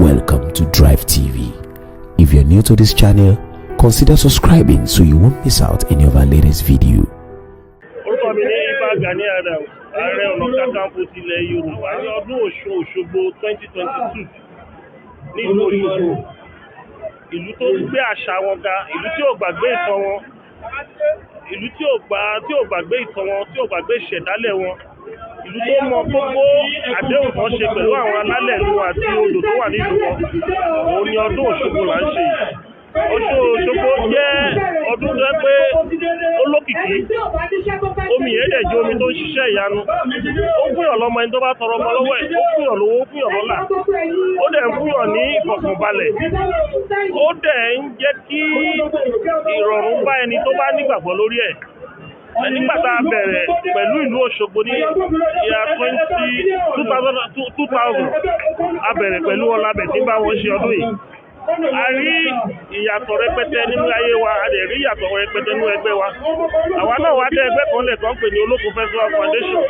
Welcome to Drive TV. If you're new to this channel, consider subscribing so you won't miss out any of our latest video. Orúkọ mi ní Ibà Gani Adams, Ààrẹ Ọ̀nà Kakanfò tilẹ̀ Yorùbá. Ní ọdún Ọ̀ṣun Òṣogbo 2022 nílùú Òṣogbo, ìlú tó gbé àṣà wọn ga, ìlú tí ò gbàgbé ìtàn wọn, ìlú tí ò gbàgbé ìtàn wọn, tí ò gbàgbé ìṣẹ̀dálẹ̀ wọn, ìlú tó mọ gbogbo àdéhùn kan ṣe pẹ̀lú àwọn alálẹ̀ ìlú àti odò tó wà nílùú wọn, òun ni ọdún Òṣogbo là ń ṣe yìí. Ọ̀ṣun Òṣogbo jẹ́ ọdún tó yẹ pé ó lókìkí. Omi yẹn dẹ̀ jẹ́ omi tó ń ṣiṣẹ́ ìyanu. Ó ń fúnyàn lọ́mọ ẹni tó bá tọrọ ọmọ lọ́wọ́ ẹ̀, ó fúnyàn lówó, ó fúnyàn lọ́lá, ó dẹ̀ ń fúnyàn ní ìfọ̀kànbalẹ̀, ó dẹ̀ ń jẹ́ kí ìrọ̀rùn bá ẹni tó bá nígbàgbọ́ lórí ẹ̀. Nígbà tá a bẹ̀rẹ̀ pẹ̀lú ìlú Òṣogbo ní year twenty two thousand 2000, a bẹ̀rẹ̀ pẹ̀lú ọlábẹ̀ tí ń bá wọn ṣe ọdún yìí. A rí ìyàtọ̀ rẹpẹtẹ nínú ayé wa, a dẹ̀ rí ìyàtọ̀ rẹpẹtẹ nínú ẹgbẹ́ wa. Àwa náà wá dé ẹgbẹ́ kan lẹ̀ kan pè ní Olókun Festival Foundation.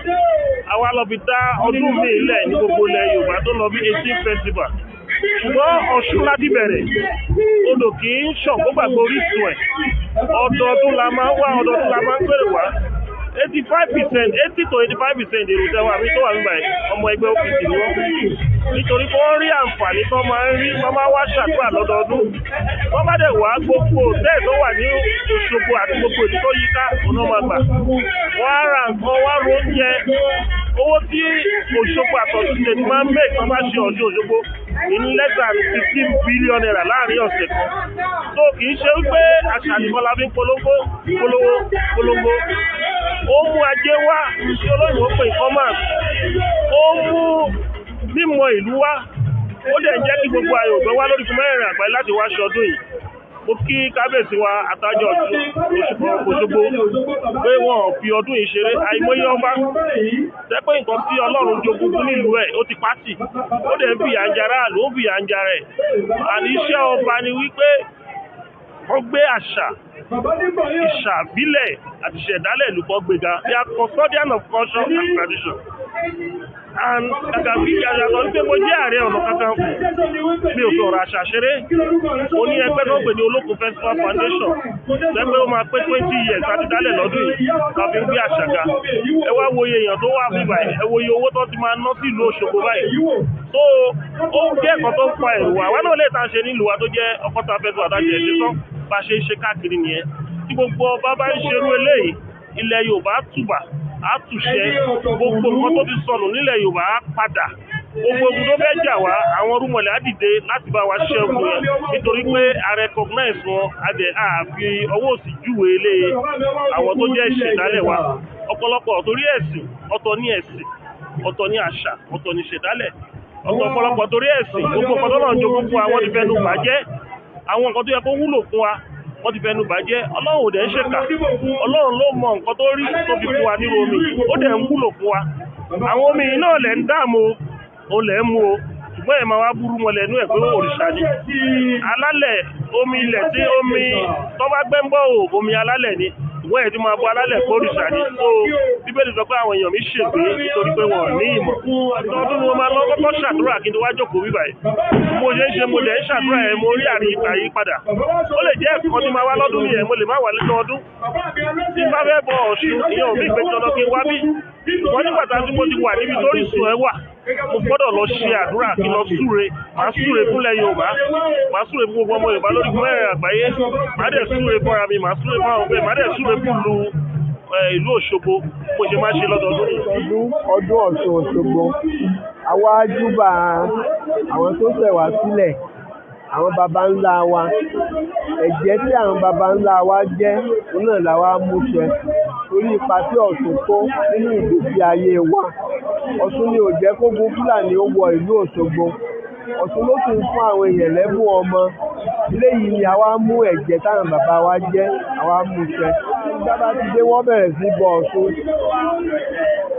Àwa lọ fi dá ọdún míì lẹ̀ ní gbogbo ilẹ̀ Yorùbá tó lọ bí 18 festival, ṣùgbọ́n Ọ̀ṣun láti bẹ̀rẹ̀. Odò kì í ṣàn kó gbàgbé orísun ẹ̀. Ọdọọdún la máa ń wá, ọdọọdún la máa ń gbèrè wá. 85%, 80 to 85% èrò tẹ́wọ́ àmì tó wà nígbà yìí, ọmọ ẹgbẹ́ OPC ni wọ́n, nítorí pé wọ́n rí àǹfààní tó máa ń rí. Wọ́n máa wá ṣàdúrà lọ́dọọdún. Wọ́n bá dẹ̀ wá, gbogbo hòtẹ́ẹ̀lì tó wà ní Òṣogbo àti gbogbo ìlú tó yíká òun náà máa gbà. Wọ́n á ra nǹkan, wọ́n á ro oúnjẹ. Owó tí Òṣogbo àtọ̀sùn state máa ń make wọ́n bá ṣe Ọ̀ṣun Òṣogbo in less than ₦15 billion láàrin ọ̀sẹ̀ kan. So kì í ṣe wípé àṣà nìkan la fi ń polongo polówó polongo. Ó mú ajé wá tí olóyìnbó pè commerce, ó mú mímọ ìlú wá, ó dẹ̀ ń jẹ́ kí gbogbo ayò wá lórí fún mẹ́rin àgbáyé láti wá ṣe ọdún yìí. Mo kí kábíyèsí wa Àtájọ Òṣogbo pé wọn ò fi ọdún yìí ṣeré. Àìmọye ọba tẹ́ pé nǹkan tí Ọlọ́run jogún fún nílùú ẹ̀, ó ti pátì, ó dẹ̀ ń fìyà ń jẹ aráàlú, ó ń fìyà ń jẹ rẹ̀. Àní iṣẹ́ ọba ni wípé wọ́n gbé àṣà ìṣàbílẹ̀ àti ìṣẹ̀dálẹ̀ ìlú kan gbéga. They are custodian of culture and tradition. And kàkà bí yàtọ̀ wípé mo jẹ́ Ààrẹ Ọ̀nà Kakanfò, mi ò fi ọ̀rọ̀ àṣà ṣeré. Mo ní ẹgbẹ́ tó ń pè ní Olókun Festival Foundation lẹ́gbẹ́, ó máa pé 20 years àti dálẹ̀ lọ́dún yìí la fi ń gbé àṣà ga. Ẹ wá wo iye èèyàn tó wà bí báyìí, ẹ wo iye owó tó ti máa ná sí ìlú Òṣogbo báyìí. So ó jẹ́ ẹ̀kọ́ tó ń pa ẹ̀rù wa. Àwa náà lè ta ṣe nílùú wa tó jẹ́ Ọkọ́ta Festival àtàjẹ́ ẹ̀ṣẹ̀ tán, bá ṣe ń ṣe káàkiri nìyẹn. Tí gbogbo ọba bá ń ṣerú eléyìí, ilẹ̀ Yorùbá á tùbà, á tùṣẹ́. Gbogbo nǹkan tó ti sọnù nílẹ̀ Yorùbá á padà. Gbogbo ogun tó fẹ́ jà wá, àwọn rúmọlẹ̀ á dìde láti bá wa ṣẹ́gun yẹn, nítorí pé a recognize wọn, a dẹ̀ àfi ọwọ́ òsì júwe ilé àwọn tó jẹ́ ìṣẹ̀dálẹ̀ wa. Ọ̀pọ̀lọpọ̀ torí ẹ̀sìn, ọ̀tọ̀ ní ẹ̀sìn, ọ̀tọ̀ ní àṣà, ọ̀tọ̀ ní ìṣẹ̀dálẹ̀. Ọ̀tọ̀ ọ̀pọ̀lọpọ̀ torí ẹ̀sìn, gbogbo nǹkan tó náà jogún fún wa, wọ́n ti fẹnu bàjẹ́. Àwọn nǹkan tó yẹ kó wúlò fún wa, wọ́n ti fẹnu bàjẹ́. Ọlọ́run ò dẹ̀ ń ṣèkà. Ọlọ́run ló mọ nǹkan tó rí tó fi fún wa nírú omi yìí. Ó dẹ̀ ń wúlò fún wa. Àwọn omi yìí náà lẹ̀ ń dààmú o lẹ̀ ń mu o, ṣùgbọ́n ẹ̀ máa wá burú mọ́ lẹ́nu ẹ̀ pé òrìṣà ni alálẹ̀. Omi ilẹ̀ tí omi tó bá gbẹ́ ń bọ̀ o, omi alálẹ̀ ni, ṣùgbọ́n ẹ̀ tí máa bọ́ alálẹ̀ pé òrìṣà ni. So Bíbélì sọ pé àwọn èèyàn mi ṣègbé nítorí pé wọn ò ní ìmọ̀. Ọdún ni mo máa lọ kọ́kọ́ ṣàdúrà kí n tó wá jókòó bíbà yìí. Mo ṣe ń ṣe, mo lẹ̀ ń ṣàdúrà yẹn, mo rí àyípadà. Ó lè jẹ́ ẹ̀kan tí máa wá lọ́dún yẹn, mo lè má wà nínú ọdún. Tí n bá fẹ́ bọ Ọ̀ṣun, ìyẹn ò mí ìpè dandan kí n wá bí. Ṣùgbọ́n nígbà tá tí mo ti wà níbi tó rísun ẹ wà, mo gbọ́dọ̀ lọ ṣe àdúrà kí n lọ súre. Màá súre fúnlẹ̀ Yorùbá, màá súre fún gbogbo ọmọ Yorùbá lórí mẹ́rin àgbáyé, màá dẹ̀ súre fúnra mi, màá súre fún àwọn ọgbẹ́, màá dẹ̀ súre fún ìlú Òṣogbo. Bó ṣe máa ṣe lọ́dọọdún nìyẹn. Ọdún ọdún Ọ̀ṣun Òṣogbo, àwa júbà àwọn tó ṣẹ̀ wá sílẹ̀, àwọn baba ńlá wa. Ẹ̀jẹ́ tí àwọn baba ńlá wa jẹ́, òun náà la wá mú ṣẹ, torí ipa tí Ọ̀ṣun kó nínú ìgbésí ayé wa. Ọ̀ṣun ni ò jẹ́ kógun Fúlàní ó wọ ìlú Òṣogbo. Ọ̀ṣun ló sì ń fún àwọn èèyàn lẹ́bùn ọmọ. Eléyìí ni àwa mú ẹ̀jẹ́ táwọn bàbá wa jẹ́, àwa mú ṣẹ. Tí bá ti dé, wọ́n bẹ̀rẹ̀ sí bọ Ọ̀ṣun.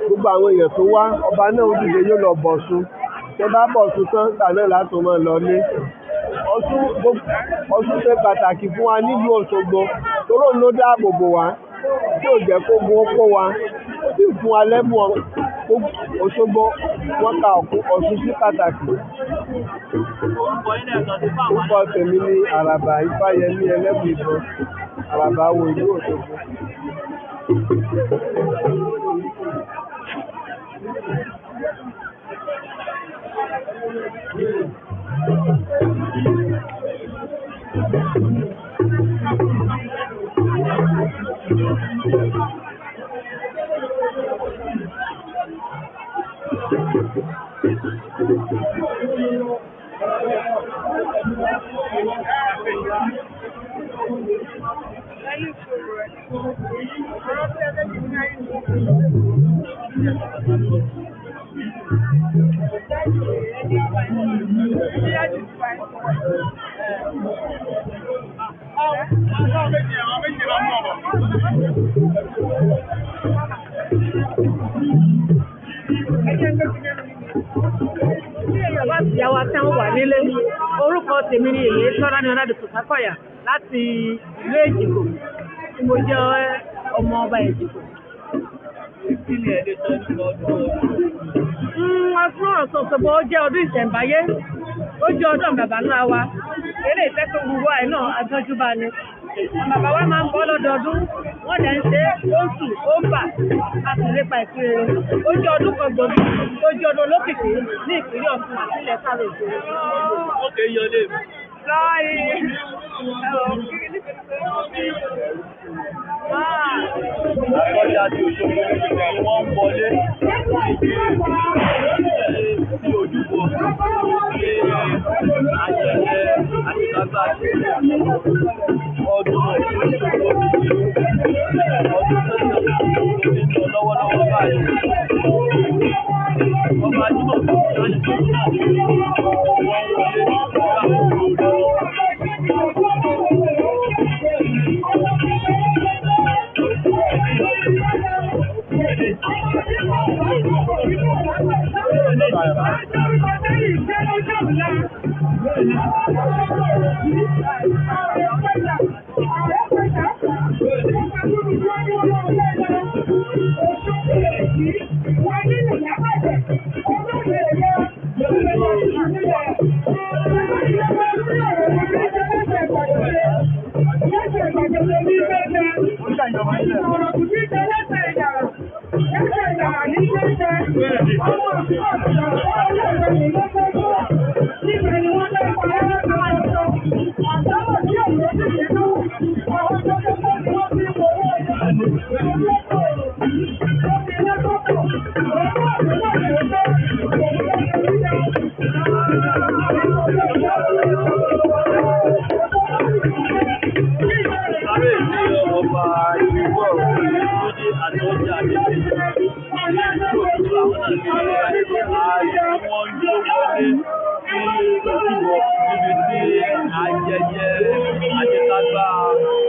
Gbogbo àwọn èèyàn tó wá, ọba náà ó dìde, yóò lọ bọ Ọ̀ṣun. Tẹ bá bọ Ọ̀ṣun tán, ìgbà náà láti máa lọ lé. Ọ̀ṣun, Ọ̀ṣun ṣe pàtàkì fún wa nílùú Òṣogbo, torí òun ló dáàbò bò wá tí ò jẹ́ kógun ó kó wa, ó sì fún wa lẹ́bùn. Òṣogbo, wọ́n ka Ọ̀ṣun sí pàtàkì. Orúkọ yín lẹ́ẹ̀kan sí fún àwọn Orúkọ tèmi ni Àràbà Ifáyẹmí Ẹlẹ́bùìbọn, Àràbà awo ìlú Òṣogbo. Bàbá àti ìyá wa tí wọ́n wà nílé. Orúkọ tèmi ni èyí Tọ́lá ní Ọládùn Sàkọ̀yà láti ìlú Èjìgbò tí mo jẹ́ ọmọ ọba Èjìgbò. Kí ni ẹ lè sọ nípa ọdún Ọ̀ṣun? Ọdún Ọ̀ṣun Òṣogbo ó jẹ́ ọdún ìṣẹ̀ǹbáyé, ó jẹ́ ọdún bàbá ńlá wa. Eré ìfẹ́ tó gbogbo àì náà agbọ́njúbá ni. Bàbá wa máa ń bọ́ lọ́dọọdún, wọ́n dẹ̀ ń ṣe é, ó ń tù, ó ń bà, a sì lépa ìpínlẹ̀ rere. Ó jẹ́ ọdún kan gbòógì, ó jẹ́ ọdún olókìkí ní ìpínlẹ̀ Ọ̀ṣun àti ilẹ̀ Káàró Òjòrò. Ókè yọlé mi. Àkọjá ti Òṣogbo ni wọ́n ń wọlé sí ojúbọ ní ayẹyẹ àṣekágbá ọdún Ọ̀ṣun Òṣogbo ti ọdún tó ti ń lọ lọ́wọ́lọ́wọ́ báyìí. Ọba Ajímọ̀bí Ọládìpọ̀ náà ni wọ́n ń wọlé nígbà gbogbo. Sáré ní ọba ìlú ọ̀rọ̀ Túnjí àti ọjà àdéhùn. Ìlú Òṣogbo àwọn náà ní ààyè tí wọ́n ń jó wọlé sí ojúbọ níbi tí ayẹyẹ àṣekágbá ọdún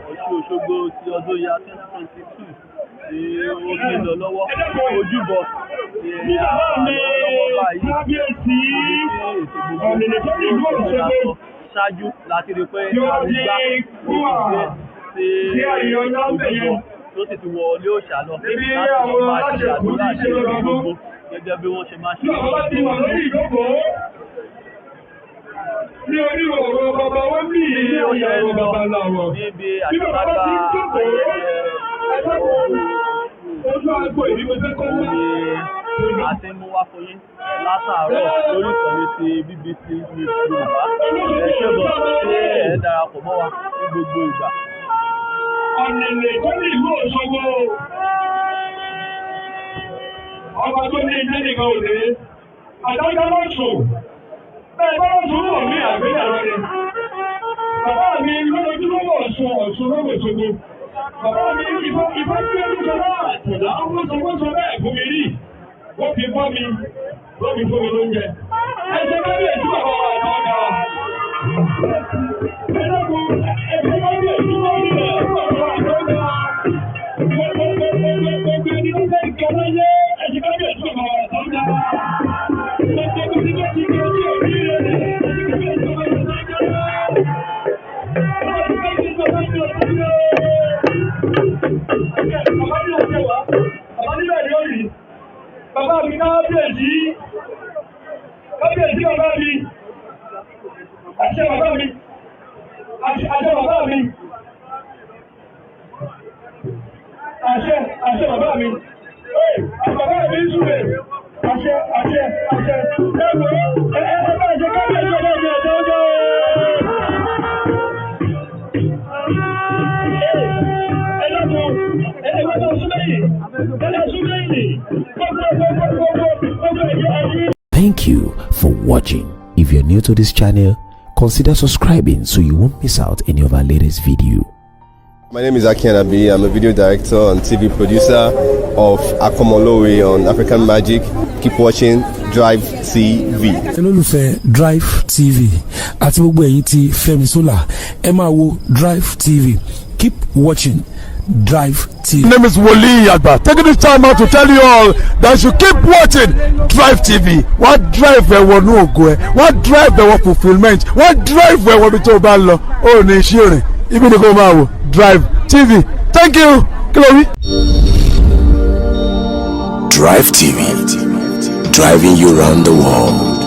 Ọ̀ṣun Òṣogbo ti ọdún ya 2022 tí ó ti lọ lọ́wọ́. Ojúbọ ni a wà lọ́wọ́lọ́wọ́ báyìí níbi tí ètò gbogbo tó ti lọ ṣáájú láti rí pé àrùgbá ti dé sí ojúbọ tó sì ti wọ ilé òòṣà lọ láti lọ bá ṣe àdúrà ṣe gbogbo gẹ́gẹ́ bí wọ́n ṣe máa ṣe. Ní orí ọ̀rọ̀ bàbá wọn bí Bí ní ó ṣe ń ọ̀rọ̀ lọ bàbá làwọn. níbi Bí bàbá àṣekágbá ti ń jókòó, ayẹyẹ ojú agbo ìbí mo fẹ́ kọ́ wá. ni a ti ń mú wá fún yín látàárọ̀ lórí ìkànnì ti BBC News Yorùbá. Ẹ ṣé gan tí ẹ darapọ̀ mọ́ wa ní gbogbo ìgbà. Ọ̀nìlè tó ní ìlú Òṣogbo. Ọba tó ní ilé nìkan ò dé. Àdájọ́ ló sùn. Bẹ́ẹ̀ bá sùn wọ̀ mí àgbéyàwó ni. Bàbá mi lójoojúmọ́ wọ̀ sùn Ọ̀ṣun lọ́wọ́ Òṣogbo. Bàbá mi ìfọ́ ìfọ́ tí ó ń sọ náà àtẹ̀lá wọ́n sọ wọ́n sọ bẹ́ẹ̀ fún mi rí. Wọ́n fi bọ́ mi, wọ́n fi fún mi lóúnjẹ. Ẹ ṣe kábíyèsí bàbá wa àtàwọn ọ̀gá. Ẹ dákun, ẹ ṣe kábíyèsí bàbá wa àtàwọn ọ̀gá. Gbogbo ẹni tó fẹ́ kí ọlọ́yẹ, ẹ ṣe kábíyèsí bàbá wa àtàwọn ọ̀gá. Gbogbo ẹni tó ti kí ojú òbí rẹ̀, ẹ ṣe kábíyèsí bàbá wa àtàwọn ọ̀gá. Bàbá mi kábíyèsí, Kábíyèsí bàbá mi. Àṣẹ bàbá mi. Àṣẹ bàbá mi. Àṣẹ àṣẹ bàbá mi. Ee, bàbá mi ń súre. Àṣẹ àṣẹ àṣẹ. Ẹ wò ó, ẹ ẹ ẹ bá ṣe kábíyèsí bàbá mi àṣẹ ọjọ́. Ẹ dákun, ẹ ẹ gbọ́dọ̀ sún lẹ́yìn. Ẹ lọ sún lẹ́yìn. Gbogbo gbogbo gbogbo gbogbo ẹ̀yẹ ẹ̀yìn. Thank you for watching. If you're new to this channel, consider subscribing so you won't miss out any of our latest video. My name is Aki Anabi. I'm a video director and TV producer of Akomolowe on African Magic. Keep watching Drive TV. Olólùfẹ́ Drive TV àti gbogbo ẹ̀yin tí Fẹ́mi Sola, ẹ máa wo Drive TV. Keep watching Drive TV. My name is Wole Agba. Taking this time out to tell you all that you keep watching Drive TV. Wọ́n drive ẹ wọnú ògo ẹ, wọ́n drive ẹ wọ fulfilment, wọ́n drive ẹ wọ ibi tó o bá lọ. Ó ní iṣẹ́ rìn, ibi ni kò máa wò Drive TV. Thank you. Kí ló wí? Drive TV, driving you round the world.